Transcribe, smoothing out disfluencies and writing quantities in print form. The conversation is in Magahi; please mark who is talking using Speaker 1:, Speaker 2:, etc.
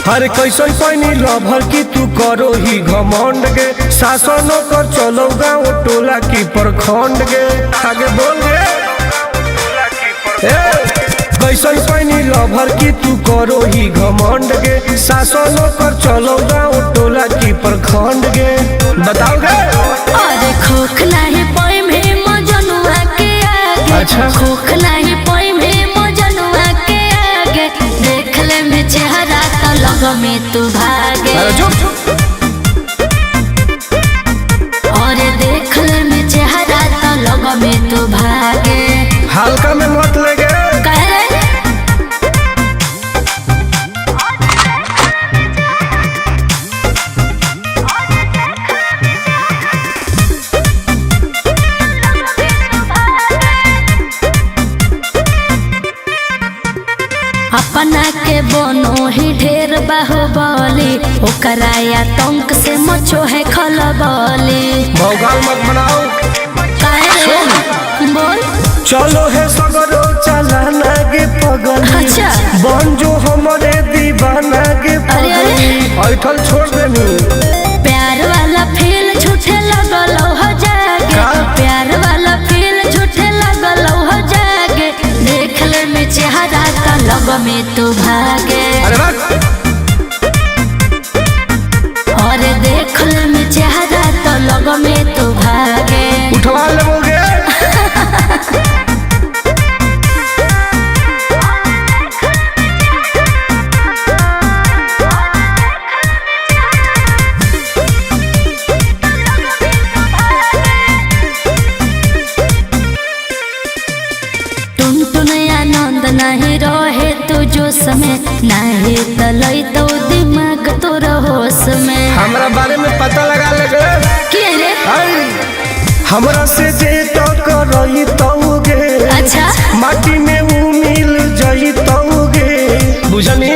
Speaker 1: हर कैसन पैनी लभर की तू करो ही घमंड गे, शासनो कर चलो गाँव टोला की प्रखंड गे। आगे बोल गे। ए, कैसन पैनी लभर की तू करो ही घमंड गे, शासनो कर चलो गाँव टोला की प्रखंड गे। बताओ गे।
Speaker 2: अरे खोख नाही पोई में मजनुआ के आगे।
Speaker 1: अच्छा।
Speaker 2: खोख नाही पोई में मजनुआ के आगे, देख ले में चेहरा तो लग में तू भागे।
Speaker 1: अरे चुप।
Speaker 2: अरे देख ले में चेहरा तो लग में तू भागे।
Speaker 1: हल्का में मत ले गे।
Speaker 2: कह रे अपना के बनो ही ढेर बाहुबली, ओकरा आतंक से मचो है खलबली।
Speaker 1: भौकाल मत बनाओ।
Speaker 2: काहे रे? बोल।
Speaker 1: चलो है सगरो चलाना गे पगली।
Speaker 2: अच्छा।
Speaker 1: बन जो हमारे दीवाना गे
Speaker 2: अरे, अरे।
Speaker 1: पगली। ऐठल छोड़ देनी।
Speaker 2: प्यार वाला फील झूठे लगल हो जागे।
Speaker 1: का?
Speaker 2: प्यार वाला फील झूठे लगल हो जागे, देख ले में चेहरा तो लग में तू भागे।
Speaker 1: अरे बस।
Speaker 2: और देख ले में चेहरा तो लग में तू भागे।
Speaker 1: उठवा ले बोगे।
Speaker 2: टुन टुन आनंद नहीं रहे तू जोश में, नहीं तलई तो दिमाग तोर होश में।
Speaker 1: हमरा बारे में पता लगा ले गे।
Speaker 2: के रे?
Speaker 1: आई, हमरा से जे टकरई तौगे।
Speaker 2: अच्छा।
Speaker 1: माटी में ऊ मिल जई तौगे। बुझनी।